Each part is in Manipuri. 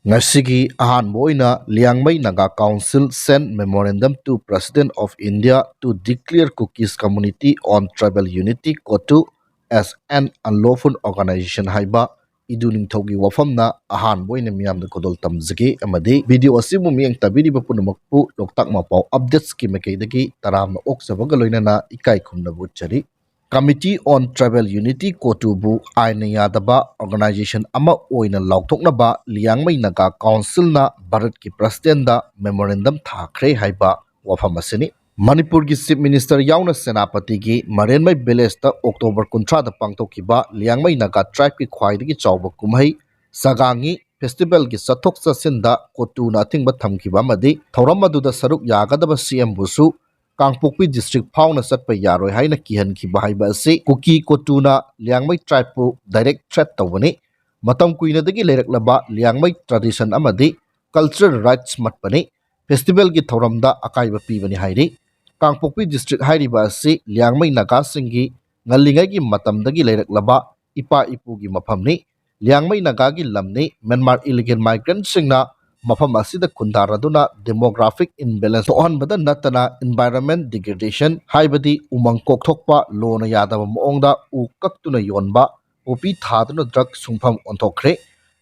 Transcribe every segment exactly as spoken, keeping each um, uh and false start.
ꯉꯁꯤꯒꯤ ꯑꯍꯥꯟꯕ ꯑꯣꯏꯅ Liangmai Naga council send memorandum to President of India to declare Kukis community on tribal unity, COTU, as an unlawful organization ꯍꯥꯏꯕ ꯏꯗꯨ ꯅꯤꯡꯊꯧꯒꯤ ꯋꯥꯐꯝꯅ ꯑꯍꯥꯟꯕ ꯑꯣꯏꯅ ꯃꯤꯌꯥꯝꯗ ꯈꯨꯗꯣꯜ ꯇꯝꯖꯒꯦ꯫ ꯑꯃꯗꯤ ꯚꯤꯗꯤꯑꯣ ꯑꯁꯤꯕꯨ ꯃꯤꯠꯌꯦꯡ ꯇꯥꯕꯤꯔꯤꯕ ꯄꯨꯝꯅꯃꯛꯄꯨ ꯂꯣꯛꯇꯥꯛ ꯃꯄꯥꯎ ꯑꯞꯗꯦꯠꯁꯀꯤ ꯃꯥꯏꯀꯩꯗꯒꯤ ꯇꯔꯥꯝꯅ ꯑꯣꯛꯆꯕꯒ ꯂꯣꯏꯅꯅ ꯏꯀꯥꯏ ꯈꯨꯝꯅꯕ ꯎꯠꯆꯔꯤ꯫ Committee on Tribal Unity, COTUꯕꯨ ꯑꯥꯏꯟꯅ ꯌꯥꯗꯕ ꯑꯣꯔꯒꯅꯥꯏꯖꯦꯁꯟ ꯑꯃ ꯑꯣꯏꯅ ꯂꯥꯎꯊꯣꯛꯅꯕ ꯂꯤꯌꯥꯡꯃꯩ ꯅꯥꯒꯥ ꯀꯥꯎꯟꯁꯤꯜꯅ ꯚꯥꯔꯠꯀꯤ ꯄ꯭ꯔꯁꯤꯗꯦꯟꯗ ꯃꯦꯃꯣꯔꯦꯟꯗꯝ ꯊꯥꯈ꯭ꯔꯦ ꯍꯥꯏꯕ ꯋꯥꯐꯝ ꯑꯁꯤꯅꯤ꯫ ꯃꯅꯤꯄꯨꯔꯒꯤ ꯆꯤꯐ ꯃꯤꯅꯤꯁꯇꯔ ꯌꯥꯎꯅ ꯁꯦꯅꯥꯄꯇꯤꯒꯤ ꯃꯔꯦꯟꯃꯩ ꯚꯤꯂꯦꯖꯇ ꯑꯣꯛꯇꯣꯕꯔ ꯀꯨꯟꯊ꯭ꯔꯥꯗ ꯄꯥꯡꯊꯣꯛꯈꯤꯕ ꯂꯤꯌꯥꯡꯃꯩ ꯅꯥꯒꯥ ꯇ꯭ꯔꯥꯏꯕꯀꯤ ꯈ꯭ꯋꯥꯏꯗꯒꯤ ꯆꯥꯎꯕ ꯀꯨꯝꯍꯩ ꯁꯒꯥꯡꯒꯤ ꯐꯦꯁꯇꯤꯚꯦꯜꯒꯤ ꯆꯠꯊꯣꯛ ꯆꯠꯁꯤꯟꯗ ꯀꯣꯇꯨꯅ ꯑꯊꯤꯡꯕ ꯊꯝꯈꯤꯕ ꯑꯃꯗꯤ ꯊꯧꯔꯝ ꯑꯗꯨꯗ ꯁꯔꯨꯛ ꯌꯥꯒꯗꯕ ꯁꯤꯑꯦꯝꯕꯨꯁꯨ ꯀꯥꯡꯄꯣꯛꯄꯤ ꯗꯤꯁꯇ꯭ꯔꯤꯛ ꯐꯥꯎꯅ ꯆꯠꯄ ꯌꯥꯔꯣꯏ ꯍꯥꯏꯅ ꯀꯤꯍꯟꯈꯤꯕ ꯍꯥꯏꯕ ꯑꯁꯤ ꯀꯨꯀꯤ ꯀꯣꯇꯨꯅ ꯂꯤꯌꯥꯡꯃꯩ ꯇ꯭ꯔꯥꯏꯕꯄꯨ ꯗꯥꯏꯔꯦꯛ ꯊ꯭ꯔꯦꯠ ꯇꯧꯕꯅꯤ꯫ ꯃꯇꯝ ꯀꯨꯏꯅꯗꯒꯤ ꯂꯩꯔꯛꯂꯕ ꯂꯤꯌꯥꯡꯃꯩ ꯇ꯭ꯔꯦꯗꯤꯁꯟ ꯑꯃꯗꯤ ꯀꯜꯆꯔꯦꯜ ꯔꯥꯏꯠꯁ ꯃꯠꯄꯅꯤ꯫ ꯐꯦꯁꯇꯤꯚꯦꯜꯒꯤ ꯊꯧꯔꯝꯗ ꯑꯀꯥꯏꯕ ꯄꯤꯕꯅꯤ ꯍꯥꯏꯔꯤ꯫ ꯀꯥꯡꯄꯣꯛꯄꯤ ꯗꯤꯁꯇ꯭ꯔꯤꯛ ꯍꯥꯏꯔꯤꯕ ꯑꯁꯤ ꯂꯤꯌꯥꯡꯃꯩ ꯅꯥꯒꯥꯁꯤꯡꯒꯤ ꯉꯜꯂꯤꯉꯩꯒꯤ ꯃꯇꯝꯗꯒꯤ ꯂꯩꯔꯛꯂꯕ ꯏꯄꯥ ꯏꯄꯨꯒꯤ ꯃꯐꯝꯅꯤ꯫ ꯂꯤꯌꯥꯡꯃꯩ ꯅꯥꯒꯥꯒꯤ ꯂꯝꯅꯤ꯫ ꯃ꯭ꯌꯥꯟꯃꯥꯔ ꯏꯂꯤꯒꯦꯜ ꯃꯥꯏꯒ꯭ꯔꯦꯟꯠꯁꯤꯡꯅ ꯃꯐꯝ ꯑꯁꯤꯗ ꯈꯨꯟꯗꯥꯔꯗꯨꯅ ꯗꯦꯃꯣꯒ꯭ꯔꯥꯐꯤꯛ ꯏꯝꯕꯦꯂꯦꯟꯁ ꯊꯣꯛꯍꯟꯕꯗ ꯅꯠꯇꯅ ꯏꯟꯚꯥꯏꯔꯟꯃꯦꯟꯠ ꯗꯤꯒ꯭ꯔꯦꯗꯦꯁꯟ ꯍꯥꯏꯕꯗꯤ ꯎꯃꯪ ꯀꯣꯛꯊꯣꯛꯄ, ꯂꯣꯅ ꯌꯥꯗꯕ ꯃꯑꯣꯡꯗ ꯎ ꯀꯛꯇꯨꯅ ꯌꯣꯟꯕ, ꯄꯣꯄꯤ ꯊꯥꯗꯨꯅ ꯗ꯭ꯔꯒ ꯁꯨꯡꯐꯝ ꯑꯣꯟꯊꯣꯛꯈ꯭ꯔꯦ꯫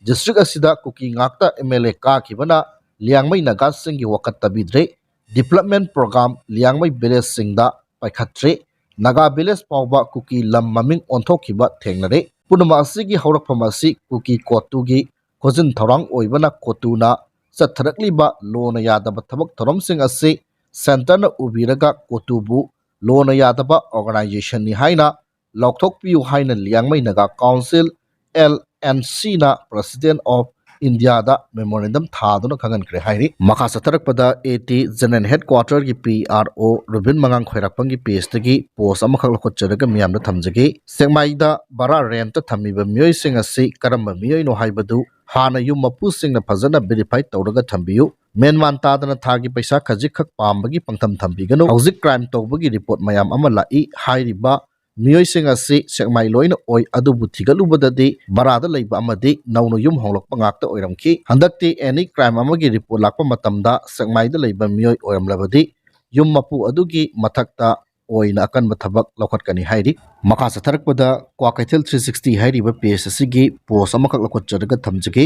ꯗꯤꯁꯇ꯭ꯔꯤꯛ ꯑꯁꯤꯗ ꯀꯨꯀꯤ ꯉꯥꯛꯇ ꯑꯦꯝ ꯑꯦꯜ ꯑꯦ ꯀꯥꯈꯤꯕꯅ ꯂꯤꯌꯥꯡꯃꯩ ꯅꯥꯒꯥꯁꯤꯡꯒꯤ ꯋꯥꯈꯜ ꯇꯥꯕꯤꯗ꯭ꯔꯦ꯫ ꯗꯤꯕ꯭ꯂꯞꯃꯦꯟꯠ ꯄ꯭ꯔꯣꯒ꯭ꯔꯥꯝ ꯂꯤꯌꯥꯡꯃꯩ ꯚꯤꯂꯦꯖꯁꯤꯡꯗ ꯄꯥꯏꯈꯠꯇ꯭ꯔꯦ꯫ ꯅꯥꯒꯥ ꯚꯤꯂꯦꯖ ꯐꯥꯎꯕ ꯀꯨꯀꯤ ꯂꯝ ꯃꯃꯤꯡ ꯑꯣꯟꯊꯣꯛꯈꯤꯕ ꯊꯦꯡꯅꯔꯦ꯫ ꯄꯨꯝꯅꯃꯛ ꯑꯁꯤꯒꯤ ꯍꯧꯔꯛꯐꯝ ꯑꯁꯤ ꯀꯨꯀꯤ ꯀꯣꯇꯨꯒꯤ ꯈꯣꯖꯤꯟ ꯊꯧꯔꯥꯡ ꯑꯣꯏꯕꯅ ꯀꯣꯇꯨꯅ ꯆꯠꯊꯔꯛꯂꯤꯕ ꯂꯣꯅ ꯌꯥꯗꯕ ꯊꯕꯛ ꯊꯧꯔꯝꯁꯤꯡ ꯑꯁꯤ ꯁꯦꯟꯇꯔꯅ ꯎꯕꯤꯔꯒ ꯀꯣꯇꯨꯕꯨ ꯂꯣꯅ ꯌꯥꯗꯕ ꯑꯣꯔꯒꯅꯥꯏꯖꯦꯁꯟꯅꯤ ꯍꯥꯏꯅ ꯂꯥꯎꯊꯣꯛꯄꯤꯌꯨ ꯍꯥꯏꯅ Liangmai Naga council, L N ꯁꯤꯅ ꯄ꯭ꯔꯁꯤꯗꯦꯟꯠ ꯑꯣꯐ ꯏꯟꯗꯤꯌꯥꯗ ꯃꯦꯃꯣꯔꯦꯟꯗꯝ ꯊꯥꯗꯨꯅ ꯈꯪꯍꯟꯈ꯭ꯔꯦ ꯍꯥꯏꯔꯤ꯫ ꯃꯈꯥ ꯆꯠꯊꯔꯛꯄꯗ ꯑꯦ ꯇꯤ ꯖꯦꯅꯔꯦꯜ ꯍꯦꯗꯀ꯭ꯋꯥꯇꯔꯒꯤ ꯄꯤ ꯑꯥꯔ ꯑꯣ ꯔꯨꯕꯤꯟ ꯃꯉꯥꯡ ꯈ꯭ꯋꯥꯏꯔꯥꯛꯄꯝꯒꯤ ꯄꯦꯖꯇꯒꯤ ꯄꯣꯁ ꯑꯃꯈꯛ ꯂꯧꯈꯠꯆꯔꯒ ꯃꯤꯌꯥꯝꯗ ꯊꯝꯖꯒꯦ꯫ ꯁꯦꯛꯃꯥꯏꯗ ꯚꯔꯥ ꯔꯦꯟꯠꯇ ꯊꯝꯃꯤꯕ ꯃꯤꯑꯣꯏꯁꯤꯡ ꯑꯁꯤ ꯀꯔꯝꯕ ꯃꯤꯑꯣꯏꯅꯣ ꯍꯥꯏꯕꯗꯨ ꯍꯥꯟꯅ ꯌꯨꯝ ꯃꯄꯨꯁꯤꯡꯅ ꯐꯖꯅ ꯚꯦꯔꯤꯐꯥꯏ ꯇꯧꯔꯒ ꯊꯝꯕꯤꯌꯨ꯫ ꯃꯦꯟꯃꯥꯟ ꯇꯥꯗꯅ ꯊꯥꯒꯤ ꯄꯩꯁꯥ ꯈꯖꯤꯛꯈꯛ ꯄꯥꯝꯕꯒꯤ ꯄꯪꯊꯝ ꯊꯝꯕꯤꯒꯅꯨ꯫ ꯍꯧꯖꯤꯛ ꯀ꯭ꯔꯥꯏꯝ ꯇꯧꯕꯒꯤ ꯔꯤꯄꯣꯔꯠ ꯃꯌꯥꯝ ꯑꯃ ꯂꯥꯛꯏ꯫ ꯍꯥꯏꯔꯤꯕ ꯃꯤꯑꯣꯏꯁꯤꯡ ꯑꯁꯤ ꯁꯦꯛꯃꯥꯏ ꯂꯣꯏꯅ ꯑꯣꯏ, ꯑꯗꯨꯕꯨ ꯊꯤꯒꯠꯂꯨꯕꯗꯗꯤ ꯕꯔꯥꯗ ꯂꯩꯕ ꯑꯃꯗꯤ ꯅꯧꯅ ꯌꯨꯝ ꯍꯣꯡꯂꯛꯄ ꯉꯥꯛꯇ ꯑꯣꯏꯔꯝꯈꯤ꯫ ꯍꯟꯗꯛꯇꯤ ꯑꯦꯅꯤ ꯀ꯭ꯔꯥꯏꯝ ꯑꯃꯒꯤ ꯔꯤꯄꯣꯔꯠ ꯂꯥꯛꯄ ꯃꯇꯝꯗ ꯁꯦꯛꯃꯥꯏꯗ ꯂꯩꯕ ꯃꯤꯑꯣꯏ ꯑꯣꯏꯔꯝꯂꯕꯗꯤ ꯌꯨꯝ ꯃꯄꯨ ꯑꯗꯨꯒꯤ ꯃꯊꯛꯇ ꯑꯣꯏꯅ ꯑꯀꯟꯕ ꯊꯕꯛ ꯂꯧꯈꯠꯀꯅꯤ ꯍꯥꯏꯔꯤ꯫ ꯃꯈꯥ ꯆꯠꯊꯔꯛꯄꯗ ꯀ꯭ꯋꯥꯀꯩꯊꯦꯜ three sixty ꯍꯥꯏꯔꯤꯕ ꯄꯦꯖ ꯑꯁꯤꯒꯤ ꯄꯣꯁ ꯑꯃꯈꯛ ꯂꯧꯈꯠꯆꯔꯒ ꯊꯝꯖꯒꯦ꯫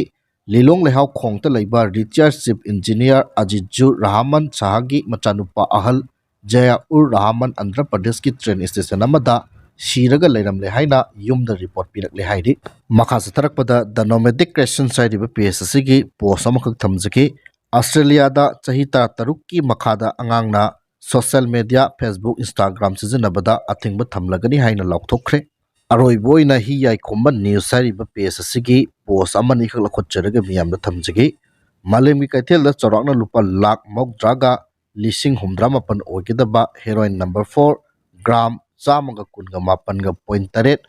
ꯂꯤꯂꯣꯡ ꯂꯩꯍꯥꯎ ꯈꯣꯡꯇ ꯂꯩꯕ ꯔꯤꯇꯤꯌꯥꯔ ꯆꯤꯐ ꯏꯟꯖꯤꯅꯤꯌꯥꯔ ꯑꯖꯤꯖꯨꯔ ꯔꯍꯃꯟ ꯁꯍꯥꯒꯤ ꯃꯆꯥꯅꯨꯄꯥ ꯑꯍꯜ ꯖꯌꯥ ꯎꯔ ꯔꯍꯃꯟ ꯑꯟꯙ꯭ꯔ ꯄ꯭ꯔꯗꯦꯁꯀꯤ ꯇ꯭ꯔꯦꯟ ꯁ꯭ꯇꯦꯁꯟ ꯑꯃꯗ ꯁꯤꯔꯒ ꯂꯩꯔꯝꯂꯦ ꯍꯥꯏꯅ ꯌꯨꯝꯗ ꯔꯤꯄꯣꯔꯠ ꯄꯤꯔꯛꯂꯦ ꯍꯥꯏꯔꯤ꯫ ꯃꯈꯥ ꯆꯠꯊꯔꯛꯄꯗ ꯗ ꯅꯣꯃꯦꯗꯤꯛ ꯀ꯭ꯔꯦꯁꯟꯁ ꯍꯥꯏꯔꯤꯕ ꯄꯦꯖ ꯑꯁꯤꯒꯤ ꯄꯣꯁ ꯑꯃꯈꯛ ꯊꯝꯖꯒꯦ꯫ ꯑꯁꯇ꯭ꯔꯦꯂꯤꯌꯥꯗ ꯆꯍꯤ ꯇꯔꯥꯇꯔꯨꯛꯀꯤ ꯃꯈꯥꯗ ꯑꯉꯥꯡꯅ ꯁꯣꯁꯤꯌꯦꯜ ꯃꯦꯗꯤꯌꯥ, ꯐꯦꯁꯕꯨꯛ, ꯏꯟꯁꯇꯥꯒ꯭ꯔꯥꯝ ꯁꯤꯖꯤꯟꯅꯕꯗ ꯑꯊꯤꯡꯕ ꯊꯝꯂꯒꯅꯤ ꯍꯥꯏꯅ ꯂꯥꯎꯊꯣꯛꯈ꯭ꯔꯦ꯫ ꯑꯔꯣꯏꯕ ꯑꯣꯏꯅ ꯍꯤ ꯌꯥꯏꯈꯣꯝꯕ ꯅ꯭ꯌꯨꯁ ꯍꯥꯏꯔꯤꯕ ꯄꯦꯖ ꯑꯁꯤꯒꯤ ꯄꯣꯁ ꯑꯃꯅꯤꯈꯛ ꯂꯧꯈꯠꯆꯔꯒ ꯃꯤꯌꯥꯝꯗ ꯊꯝꯖꯒꯦ꯫ ꯃꯥꯂꯦꯝꯒꯤ ꯀꯩꯊꯦꯜꯗ ꯆꯥꯎꯔꯥꯛꯅ ꯂꯨꯄꯥ ꯂꯥꯈ ꯃꯧꯗ꯭ꯔꯥꯒ ꯂꯤꯁꯤꯡ ꯍꯨꯝꯗ꯭ꯥ ꯃꯥꯄꯟ ꯑꯣꯏꯒꯗꯕ ꯍꯦꯔꯣꯏꯟ ꯅꯝꯕꯔ ꯐꯣꯔ ꯒ꯭ꯔꯥꯝ ꯆꯥꯝꯃꯒ ꯀꯨꯟꯒ ꯃꯥꯄꯟꯒ ꯄꯣꯏꯟ ꯇꯔꯦꯠ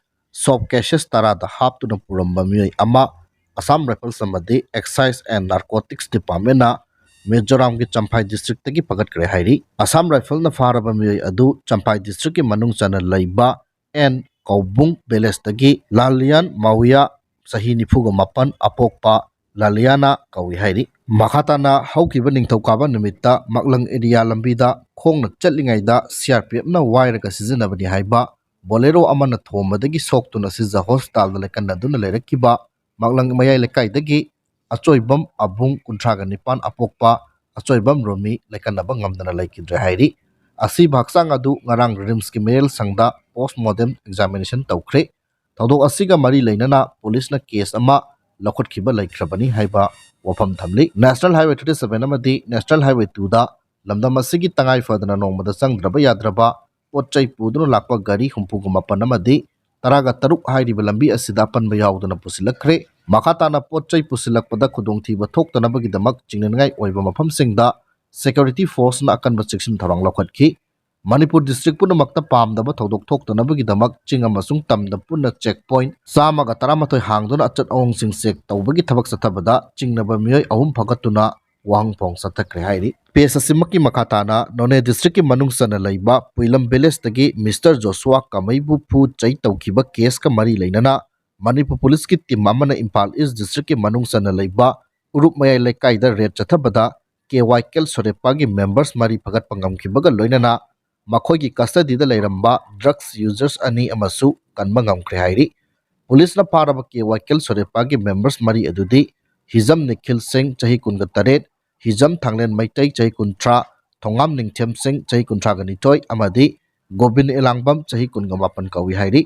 ꯁꯣꯞ ꯀꯦꯁꯦꯁ ꯇꯔꯥꯗ ꯍꯥꯞꯇꯨꯅ ꯄꯨꯔꯝꯕ ꯃꯤꯑꯣꯏ ꯑꯃ ꯑꯁꯥꯝ ꯔꯥꯏꯐꯜꯁ ꯑꯃꯗꯤ ꯑꯦꯛꯁꯥꯏꯁ ꯑꯦꯟ ꯅꯥꯔꯀꯣꯇꯤꯛꯁ ꯗꯤꯄꯥꯔꯠꯃꯦꯟꯅ ꯃꯤꯖꯣꯔꯥꯝꯒꯤ ꯆꯝꯐꯥꯏ ꯗꯤꯁꯇ꯭ꯔꯤꯛꯇꯒꯤ ꯐꯒꯠꯈ꯭ꯔꯦ ꯍꯥꯏꯔꯤ꯫ ꯑꯁꯥꯝ ꯔꯥꯏꯐꯜꯅ ꯐꯥꯔꯕ ꯃꯤꯑꯣꯏ ꯑꯗꯨ ꯆꯝꯐꯥꯏ ꯗꯤꯁꯇ꯭ꯔꯤꯛꯀꯤ ꯃꯅꯨꯡ ꯆꯟꯅ ꯂꯩꯕ ꯑꯦꯟ ꯀꯧꯕꯨꯡ ꯚꯤꯂꯦꯖꯇꯒꯤ ꯂꯥꯂꯤꯌꯥꯟ ꯃꯥꯋꯤꯌꯥ, ꯆꯍꯤ ꯅꯤꯐꯨꯒ ꯃꯥꯄꯟ, ꯑꯄꯣꯛꯄ ꯂꯥꯂꯤꯌꯥꯅ ꯀꯧꯏ ꯍꯥꯏꯔꯤ꯫ ꯃꯈꯥ ꯇꯥꯅ ꯍꯧꯈꯤꯕ ꯅꯤꯡꯊꯧꯀꯥꯕ ꯅꯨꯃꯤꯠꯇ ꯃꯛꯂꯪ ꯑꯦꯔꯤꯌꯥ ꯂꯝꯕꯤꯗ ꯈꯣꯡꯅ ꯆꯠꯂꯤꯉꯩꯗ ꯁꯤ ꯑꯥꯔ ꯄꯤ ꯑꯦꯐꯅ ꯋꯥꯏꯔꯒ ꯁꯤꯖꯤꯟꯅꯕꯅꯤ ꯍꯥꯏꯕ ꯕꯣꯂꯦꯔꯣ ꯑꯃꯅ ꯊꯣꯝꯕꯗꯒꯤ ꯁꯣꯛꯇꯨꯅ ꯁꯤꯖ ꯍꯣꯁꯄꯤꯇꯥꯜꯗ ꯂꯥꯏꯀꯠꯅꯗꯨꯅ ꯂꯩꯔꯛꯈꯤꯕ ꯃꯛꯂꯪ ꯃꯌꯥꯏ ꯂꯩꯀꯥꯏꯗꯒꯤ ꯑꯆꯣꯏꯕꯝ ꯑꯕꯨꯡ, ꯀꯨꯟꯊ꯭ꯔꯥꯒ ꯅꯤꯄꯥꯟ, ꯑꯄꯣꯛꯄ ꯑꯆꯣꯏꯕꯝ ꯔꯣꯃꯤ ꯂꯥꯏꯀꯠꯅꯕ ꯉꯝꯗꯅ ꯂꯩꯈꯤꯗ꯭ꯔꯦ ꯍꯥꯏꯔꯤ꯫ ꯑꯁꯤꯕ ꯍꯛꯆꯥꯡ ꯑꯗꯨ ꯉꯔꯥꯡ ꯔꯤꯝꯁꯀꯤ ꯃꯤꯔꯦꯜ ꯁꯪꯗ ꯄꯣꯁꯃꯣꯔꯇꯦꯝ ꯑꯦꯛꯖꯥꯃꯤꯅꯦꯁꯟ ꯇꯧꯈ꯭ꯔꯦ꯫ ꯊꯧꯗꯣꯛ ꯑꯁꯤꯒ ꯃꯔꯤ ꯂꯩꯅꯅ ꯄꯨꯂꯤꯁꯅ ꯀꯦꯁ ꯑꯃ ꯂꯧꯈꯠꯈꯤꯕ ꯂꯩꯈ꯭ꯔꯕꯅꯤ ꯍꯥꯏꯕ ꯋꯥꯐꯝ ꯊꯝꯂꯤ꯫ ꯅꯦꯁꯅꯦꯜ ꯍꯥꯏꯋꯦ thirty seven ꯑꯃꯗꯤ ꯅꯦꯁꯅꯦꯜ ꯍꯥꯏꯋꯦ twoꯗ ꯂꯝꯗꯝ ꯑꯁꯤꯒꯤ ꯇꯉꯥꯏ ꯐꯗꯅ ꯅꯣꯡꯃꯗ ꯆꯪꯗ꯭ꯔꯕ ꯌꯥꯗ꯭ꯔꯕ ꯄꯣꯠ ꯆꯩ ꯄꯨꯗꯨꯅ ꯂꯥꯛꯄ ꯒꯥꯔꯤ ꯍꯨꯝꯐꯨꯒ ꯃꯥꯄꯟ ꯑꯃꯗꯤ ꯇꯔꯥꯒ ꯇꯔꯨꯛ ꯍꯥꯏꯔꯤꯕ ꯂꯝꯕꯤ ꯑꯁꯤꯗ ꯑꯄꯟꯕ ꯌꯥꯎꯗꯅ ꯄꯨꯁꯤꯜꯂꯛꯈ꯭ꯔꯦ꯫ ꯃꯈꯥ ꯇꯥꯅ ꯄꯣꯠ ꯆꯩ ꯄꯨꯁꯤꯜꯂꯛꯄꯗ ꯈꯨꯗꯣꯡꯊꯤꯕ ꯊꯣꯛꯇꯅꯕꯒꯤꯗꯃꯛ ꯆꯤꯡꯅꯅꯤꯡꯉꯥꯏ ꯑꯣꯏꯕ ꯃꯐꯝꯁꯤꯡꯗ ꯁꯦꯀ꯭ꯌꯨꯔꯤꯇꯤ ꯐꯣꯔꯁꯅ ꯑꯀꯟꯕ ꯆꯦꯛꯁꯤꯟ ꯊꯧꯔꯥꯡ ꯂꯧꯈꯠꯈꯤ꯫ ꯃꯅꯤꯄꯨꯔ ꯗꯤꯁꯇ꯭ꯔꯤꯛ ꯄꯨꯝꯅꯃꯛꯇ ꯄꯥꯝꯗꯕ ꯊꯧꯗꯣꯛ ꯊꯣꯛꯇꯅꯕꯒꯤꯗꯃꯛ ꯆꯤꯡ ꯑꯃꯁꯨꯡ ꯇꯝꯗ ꯄꯨꯟꯅ ꯆꯦꯛ ꯄꯣꯏꯟꯠ ꯆꯥꯝꯃꯒ ꯇꯔꯥꯃꯥꯊꯣꯏ ꯍꯥꯡꯗꯨꯅ ꯑꯆꯠ ꯑꯋꯣꯡꯁꯤꯡ ꯆꯦꯛ ꯇꯧꯕꯒꯤ ꯊꯕꯛ ꯆꯠꯊꯕꯗ ꯆꯤꯡꯅꯕ ꯃꯤꯑꯣꯏ ꯑꯍꯨꯝ ꯐꯥꯒꯠꯇꯨꯅ ꯋꯥꯍꯪ ꯐꯣꯡ ꯆꯠꯊꯈ꯭ꯔꯦ ꯍꯥꯏꯔꯤ꯫ ꯄꯦꯖ ꯑꯁꯤꯃꯛꯀꯤ ꯃꯈꯥ ꯇꯥꯅ ꯅꯣꯅꯦ ꯗꯤꯁꯇ꯭ꯔꯤꯛꯀꯤ ꯃꯅꯨꯡ ꯆꯟꯅ ꯂꯩꯕ ꯄꯨꯏꯂꯝ ꯚꯤꯂꯦꯖꯇꯒꯤ ꯃꯤꯁꯇꯔ ꯖꯣꯁꯨꯋꯥ ꯀꯃꯩꯕꯨ ꯐꯨ ꯆꯩ ꯇꯧꯈꯤꯕ ꯀꯦꯁꯀ ꯃꯔꯤ ꯂꯩꯅꯅ ꯃꯅꯤꯄꯨꯔ ꯄꯨꯂꯤꯁꯀꯤ ꯇꯤꯝ ꯑꯃꯅ ꯏꯝꯐꯥꯜ ꯏꯁ ꯗꯤꯁꯇ꯭ꯔꯤꯛꯀꯤ ꯃꯅꯨꯡ ꯆꯟꯅ ꯂꯩꯕ ꯎꯔꯨꯞ ꯃꯌꯥꯏ ꯂꯩꯀꯥꯏꯗ ꯔꯦꯗ ꯆꯠꯊꯕꯗ ꯀꯦ ꯋꯥꯏ ꯀꯦꯜ ꯁꯣꯔꯦꯄꯥꯒꯤ ꯃꯦꯝꯕꯔꯁ ꯃꯔꯤ ꯐꯒꯠꯄ ꯉꯝꯈꯤꯕꯒ ꯂꯣꯏꯅꯅ ꯃꯈꯣꯏꯒꯤ ꯀꯁꯇꯗꯤꯗ ꯂꯩꯔꯝꯕ ꯗ꯭ꯔꯒꯁ ꯌꯨꯖꯔꯁ ꯑꯅꯤ ꯑꯃꯁꯨ ꯀꯟꯕ ꯉꯝꯈ꯭ꯔꯦ ꯍꯥꯏꯔꯤ꯫ ꯄꯨꯂꯤꯁꯅ ꯐꯥꯔꯕ ꯀꯦ ꯋꯥꯏ ꯀꯦꯜ ꯁꯣꯔꯦꯄꯥꯒꯤ ꯃꯦꯝꯕꯔꯁ ꯃꯔꯤ ꯑꯗꯨꯗꯤ ꯍꯤꯖꯝ ꯅꯤꯈꯤꯜ ꯁꯤꯡ, ꯆꯍꯤ ꯀꯨꯟꯒ ꯇꯔꯦꯠ, ꯍꯤꯖꯝ ꯊꯥꯡꯂꯦꯟ ꯃꯩꯇꯩ, ꯆꯍꯤ ꯀꯨꯟꯊ꯭ꯔꯥ, ꯊꯣꯉꯥꯝ ꯅꯤꯡꯊꯦꯝ ꯁꯤꯡ, ꯆꯍꯤ ꯀꯨꯟꯊ꯭ꯔꯥꯒ ꯅꯤꯊꯣꯏ, ꯑꯃꯗꯤ ꯒꯣꯕꯤꯟ ꯏꯂꯥꯡꯕꯝ, ꯆꯍꯤ ꯀꯨꯟꯒ ꯃꯥꯄꯟ ꯀꯧꯏ ꯍꯥꯏꯔꯤ꯫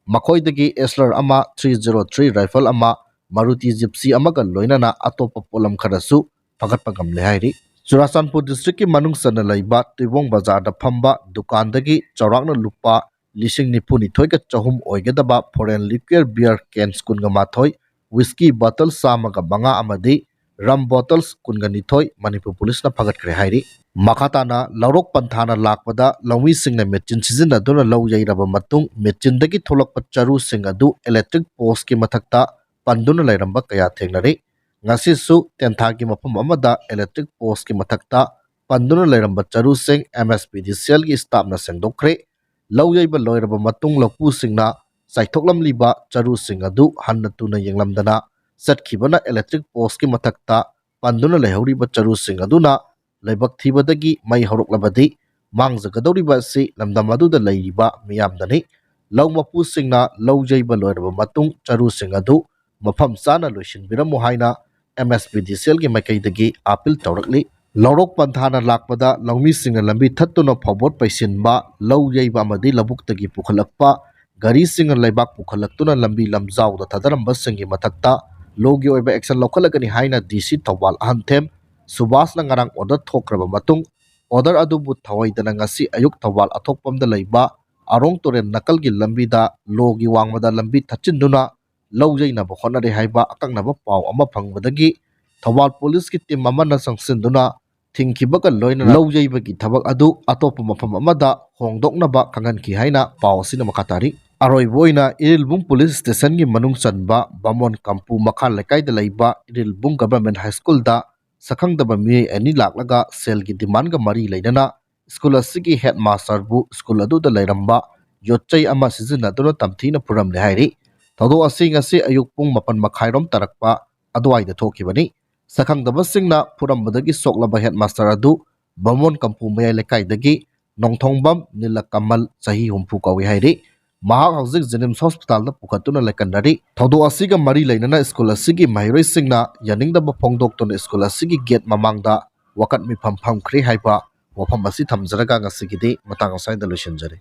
ꯃꯈꯣꯏꯗꯒꯤ ꯑꯦꯁꯂꯔ ꯑꯃ, ꯊ꯭ꯔꯤ ꯖꯤꯔꯣ ꯊ꯭ꯔꯤ ꯔꯥꯏꯐꯜ ꯑꯃ, ꯃꯥꯔꯨꯇꯤ ꯖꯤꯞꯁꯤ ꯑꯃꯒ ꯂꯣꯏꯅꯅ ꯑꯇꯣꯞꯄ ꯄꯣꯠꯂꯝ ꯈꯔꯁꯨ ꯐꯒꯠꯄ ꯉꯝꯂꯦ ꯍꯥꯏꯔꯤ꯫ ꯆꯨꯔꯥꯆꯥꯟꯄꯨꯔ ꯗꯤꯁꯇ꯭ꯔꯤꯛꯀꯤ ꯃꯅꯨꯡ ꯆꯟꯅ ꯂꯩꯕ ꯇꯨꯏꯕꯣꯡ ꯕꯖꯥꯔꯗ ꯐꯝꯕ ꯗꯨꯀꯥꯟꯗꯒꯤ ꯆꯥꯎꯔꯥꯛꯅ ꯂꯨꯄꯥ ꯂꯤꯁꯤꯡ ꯅꯤꯐꯨ ꯅꯤꯊꯣꯏꯒ ꯆꯍꯨꯝ ꯑꯣꯏꯒꯗꯕ ꯐꯣꯔꯦꯟ ꯂꯤꯀ꯭ꯋꯔ ꯕꯤꯌꯔ ꯀꯦꯟꯁ ꯀꯨꯟꯒ ꯃꯥꯊꯣꯏ, ꯋꯤꯁꯀꯤ ꯕꯣꯇꯜꯁ ꯆꯥꯝꯃꯒ ꯃꯉꯥ ꯑꯃꯗꯤ ꯔꯝ ꯕꯣꯇꯜꯁ ꯀꯨꯟꯒ ꯅꯤꯊꯣꯏ ꯃꯅꯤꯄꯨꯔ ꯄꯨꯂꯤꯁꯅ ꯐꯒꯠꯈ꯭ꯔꯦ ꯍꯥꯏꯔꯤ꯫ ꯃꯈꯥ ꯇꯥꯅ ꯂꯧꯔꯣꯛ ꯄꯟꯊꯥꯅ ꯂꯥꯛꯄꯗ ꯂꯧꯃꯤꯁꯤꯡꯅ ꯃꯦꯆꯤꯟ ꯁꯤꯖꯤꯟꯅꯗꯨꯅ ꯂꯧ ꯌꯩꯔꯕ ꯃꯇꯨꯡ ꯃꯦꯆꯤꯟꯗꯒꯤ ꯊꯣꯛꯂꯛꯄ ꯆꯔꯨꯁꯤꯡ ꯑꯗꯨ ꯏꯂꯦꯛꯇ꯭ꯔꯤꯛ ꯄꯣꯁꯀꯤ ꯃꯊꯛꯇ ꯄꯟꯗꯨꯅ ꯂꯩꯔꯝꯕ ꯀꯌꯥ ꯊꯦꯡꯅꯔꯤ꯫ ꯉꯁꯤꯁꯨ ꯇꯦꯟꯊꯥꯒꯤ ꯃꯐꯝ ꯑꯃꯗ ꯏꯂꯦꯛꯇ꯭ꯔꯤꯛ ꯄꯣꯁꯀꯤ ꯃꯊꯛꯇ ꯄꯟꯗꯨꯅ ꯂꯩꯔꯝꯕ ꯆꯔꯨꯁꯤꯡ ꯑꯦꯝ ꯑꯦꯁ ꯄꯤ ꯗꯤ ꯁꯤ ꯑꯦꯜꯒꯤ ꯁ꯭ꯇꯥꯐꯅ ꯁꯦꯡꯗꯣꯛꯈ꯭ꯔꯦ꯫ ꯂꯧ ꯌꯩꯕ ꯂꯣꯏꯔꯕ ꯃꯇꯨꯡ ꯂꯧꯄꯨꯁꯤꯡꯅ ꯆꯥꯏꯊꯣꯛꯂꯝꯂꯤꯕ ꯆꯔꯨꯁꯤꯡ ꯑꯗꯨ ꯍꯟꯅ ꯇꯨꯅ ꯌꯦꯡꯂꯝꯗꯅ ꯆꯠꯈꯤꯕꯅ ꯏꯂꯦꯛꯇ꯭ꯔꯤꯛ ꯄꯣꯁꯀꯤ ꯃꯊꯛꯇ ꯄꯟꯗꯨꯅ ꯂꯩꯍꯧꯔꯤꯕ ꯆꯔꯨꯁꯤꯡ ꯑꯗꯨꯅ ꯂꯥꯏꯕꯛ ꯊꯤꯕꯗꯒꯤ ꯃꯩ ꯍꯧꯔꯛꯂꯕꯗꯤ ꯃꯥꯡꯖꯒꯗꯧꯔꯤꯕ ꯑꯁꯤ ꯂꯝꯗꯝ ꯑꯗꯨꯗ ꯂꯩꯔꯤꯕ ꯃꯤꯌꯥꯝꯗꯅꯤ꯫ ꯂꯧ ꯃꯄꯨꯁꯤꯡꯅ ꯂꯧ ꯌꯩꯕ ꯂꯣꯏꯔꯕ ꯃꯇꯨꯡ ꯆꯔꯨꯁꯤꯡ ꯑꯗꯨ ꯃꯐꯝ ꯆꯥꯅ ꯂꯣꯏꯁꯤꯟꯕꯤꯔꯝꯃꯨ ꯍꯥꯏꯅ ꯑꯦꯝ ꯑꯦꯁ ꯄꯤ ꯗꯤ ꯁꯤ ꯑꯦꯜꯒꯤ ꯃꯥꯏꯀꯩꯗꯒꯤ ꯑꯥꯄꯤꯜ ꯇꯧꯔꯛꯂꯤ꯫ ꯂꯧꯔꯣꯛ ꯄꯟꯊꯥꯅ ꯂꯥꯛꯄꯗ ꯂꯧꯃꯤꯁꯤꯡꯅ ꯂꯝꯕꯤ ꯊꯠꯇꯨꯅ ꯐꯧꯕꯣꯠ ꯄꯩꯁꯤꯟꯕ, ꯂꯧ ꯌꯩꯕ ꯑꯃꯗꯤ ꯂꯧꯕꯨꯛꯇꯒꯤ ꯄꯨꯈꯠꯂꯛꯄ ꯒꯥꯔꯤꯁꯤꯡꯅ ꯂꯩꯕꯥꯛ ꯄꯨꯈꯠꯂꯛꯇꯨꯅ ꯂꯝꯕꯤ ꯂꯝꯖꯥꯎꯗ ꯊꯥꯗꯔꯝꯕꯁꯤꯡꯒꯤ ꯃꯊꯛꯇ ꯂꯣꯒꯤ ꯑꯣꯏꯕ ꯑꯦꯛꯁꯟ ꯂꯧꯈꯠꯂꯒꯅꯤ ꯍꯥꯏꯅ ꯗꯤ ꯁꯤ ꯊꯧꯕꯥꯜ ꯑꯍꯟꯊꯦꯝ ꯁꯨꯕꯥꯁꯅ ꯉꯔꯥꯡ ꯑꯣꯔꯗꯔ ꯊꯣꯛꯈ꯭ꯔꯕ ꯃꯇꯨꯡ ꯑꯣꯔꯗꯔ ꯑꯗꯨꯕꯨ ꯊꯧꯑꯣꯏꯗꯅ ꯉꯁꯤ ꯑꯌꯨꯛ ꯊꯧꯕꯥꯜ ꯑꯊꯣꯛꯄꯝꯗ ꯂꯩꯕ ꯑꯔꯣꯡ ꯇꯨꯔꯦꯜ ꯅꯥꯀꯜꯒꯤ ꯂꯝꯕꯤꯗ ꯂꯣꯒꯤ ꯋꯥꯡꯃꯗ ꯂꯝꯕꯤ ꯊꯠꯆꯤꯟꯗꯨꯅ ꯂꯧ ꯌꯩꯅꯕ ꯍꯣꯠꯅꯔꯦ ꯍꯥꯏꯕ ꯑꯀꯛꯅꯕ ꯄꯥꯎ ꯑꯃ ꯐꯪꯕꯗꯒꯤ ꯊꯧꯕꯥꯜ ꯄꯨꯂꯤꯁꯀꯤ ꯇꯤꯝ ꯑꯃꯅ ꯆꯪꯁꯤꯟꯗꯨꯅ ꯊꯤꯡꯈꯤꯕꯒ ꯂꯣꯏꯅꯅ ꯂꯧ ꯌꯩꯕꯒꯤ ꯊꯕꯛ ꯑꯗꯨ ꯑꯇꯣꯞꯄ ꯃꯐꯝ ꯑꯃꯗ ꯍꯣꯡꯗꯣꯛꯅꯕ ꯈꯪꯍꯟꯈꯤ ꯍꯥꯏꯅ ꯄꯥꯎ ꯑꯁꯤꯅ ꯃꯈꯥ ꯇꯥꯔꯤ꯫ ꯑꯔꯣꯏꯕ ꯑꯣꯏꯅ ꯏꯔꯤꯜꯕꯨꯡ ꯄꯨꯂꯤꯁ ꯁ꯭ꯇꯦꯁꯟꯒꯤ ꯃꯅꯨꯡ ꯆꯟꯕ ꯕꯥꯃꯣꯟ ꯀꯝꯄꯨ ꯃꯈꯥ ꯂꯩꯀꯥꯏꯗ ꯂꯩꯕ ꯏꯔꯤꯜꯕꯨꯡ ꯒꯚꯔꯟꯃꯦꯟꯠ ꯍꯥꯏ ꯁ꯭ꯀꯨꯜꯗ ꯁꯛꯈꯪꯗꯕ ꯃꯤꯑꯣꯏ ꯑꯅꯤ ꯂꯥꯛꯂꯒ ꯁꯦꯜꯒꯤ ꯗꯤꯃꯥꯟꯒ ꯃꯔꯤ ꯂꯩꯅꯅ ꯁ꯭ꯀꯨꯜ ꯑꯁꯤꯒꯤ ꯍꯦꯗ ꯃꯥꯁꯇꯔꯕꯨ ꯁ꯭ꯀꯨꯜ ꯑꯗꯨꯗ ꯂꯩꯔꯝꯕ ꯌꯣꯠ ꯆꯩ ꯑꯃ ꯁꯤꯖꯤꯟꯅꯗꯨꯅ ꯇꯝꯊꯤꯅ ꯐꯨꯔꯝꯂꯦ ꯍꯥꯏꯔꯤ꯫ ꯊꯧꯗꯣꯛ ꯑꯁꯤ ꯉꯁꯤ ꯑꯌꯨꯛ ꯄꯨꯡ ꯃꯥꯄꯟ ꯃꯈꯥꯏꯔꯣꯝ ꯇꯥꯔꯛꯄ ꯑꯗꯨꯋꯥꯏꯗ ꯊꯣꯛꯈꯤꯕꯅꯤ꯫ ꯁꯛꯈꯪꯗꯕꯁꯤꯡꯅ ꯐꯨꯔꯝꯕꯗꯒꯤ ꯁꯣꯛꯂꯕ ꯍꯦꯗ ꯃꯥꯁꯇꯔ ꯑꯗꯨ ꯕꯥꯃꯣꯟ ꯀꯝꯄꯨ ꯃꯌꯥꯏ ꯂꯩꯀꯥꯏꯗꯒꯤ ꯅꯣꯡꯊꯣꯡꯕꯝ ꯅꯤꯂꯀꯃꯜ, ꯆꯍꯤ ꯍꯨꯝꯐꯨ ꯀꯧꯏ ꯍꯥꯏꯔꯤ꯫ ꯃꯍꯥꯛ ꯍꯧꯖꯤꯛ ꯖꯦꯅꯤꯝꯁ ꯍꯣꯁꯄꯤꯇꯥꯜꯗ ꯄꯨꯈꯠꯇꯨꯅ ꯂꯩꯀꯟꯅꯔꯤ꯫ ꯊꯧꯗꯣꯛ ꯑꯁꯤꯒ ꯃꯔꯤ ꯂꯩꯅꯅ ꯁ꯭ꯀꯨꯜ ꯑꯁꯤꯒꯤ ꯃꯍꯩꯔꯣꯏꯁꯤꯡꯅ ꯌꯥꯅꯤꯡꯗꯕ ꯐꯣꯡꯗꯣꯛꯇꯨꯅ ꯁ꯭ꯀꯨꯜ ꯑꯁꯤꯒꯤ ꯒꯦꯠ ꯃꯃꯥꯡꯗ ꯋꯥꯀꯠ ꯃꯤꯐꯝ ꯐꯝꯈ꯭ꯔꯦ ꯍꯥꯏꯕ ꯋꯥꯐꯝ ꯑꯁꯤ ꯊꯝꯖꯔꯒ ꯉꯁꯤꯒꯤꯗꯤ ꯃꯇꯥꯡ ꯑꯁ꯭ꯋꯥꯏꯗ ꯂꯣꯏꯁꯤꯟꯖꯔꯦ꯫